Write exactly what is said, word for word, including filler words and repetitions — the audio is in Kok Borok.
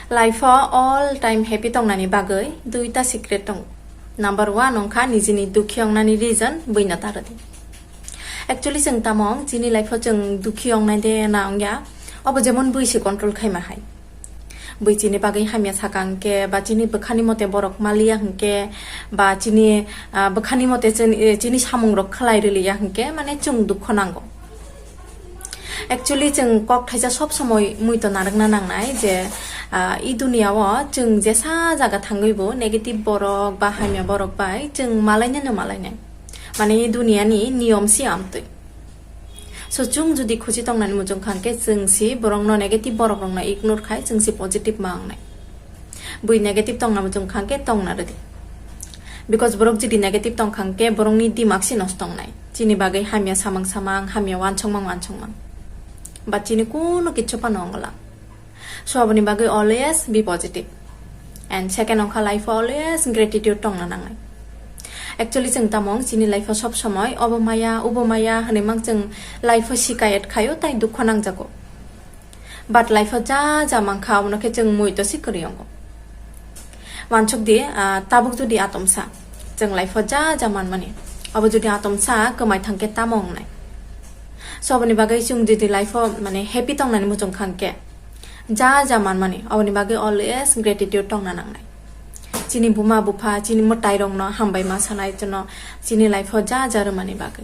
Life o all time happy tongnani bagwi duita secret tongo. Number one wngkha nijini dukhi wngnani reason buino ta rwdi. Actually chwng tamo wng chini life o chwng dukhi wngnai de na wngya, obo jemon bui se control khaima hai. Bui chini bagwi hamya saka hwnkhe ba chini bwkhani mote borok maliya hwnkhe ba chini, ah, bwkhani mote chini, chini samungrok khlai rwliya hwnkhe mane chwng dukho nango. Actually chwng kok thaisa sob somoi muito narwkna nangnai je, ah, i duniya o chwng jesa jaga thangwi bo negative borok ba hamya borok bai chwng malainano malainai. Mane i duniya ni niyom si amtwi. So chwng jodi khusi tongnani muchung kha hwnkhe chwng si borokno negative borok rokno ignore khai chwng si positive ma wngnai. Bui negative tongna muchung kha hwnkhe tongna rwdi. Because borok jodi negative tong kha hwnkhe borokni dimag si nosto wngnai. Chini bagwi hamya samang samang, hamya wansukmang wansukmang. But chini kuno kichu phano wngola. So aboni bagwi always be positive. And second wngkha life o always gratitude tongna nangnai. Actually chwng tamo wng chini life o sob somoi obo maya, ubo maya hwnwi mang chwng life o sikayet khaio tai dukho nangjago. But life o ja ja mankha, abono khe chwng muito si kwrwi wngo. Wansuk di, ah, tabuk jodi atomsa chwng life o ja ja manmani, abo jodi atomsa kwmai thangkhe tamo wngnai? So aboni bagwi chwng jodi life o mane happy tongnani muchung kha hwnkhe ja ja manmani, aboni bagwi always gratitude tongna nangnai. Chini buma bupha, chini mwtai rokno hambai ma sanai, chini life o ja ja rwmani bagwi.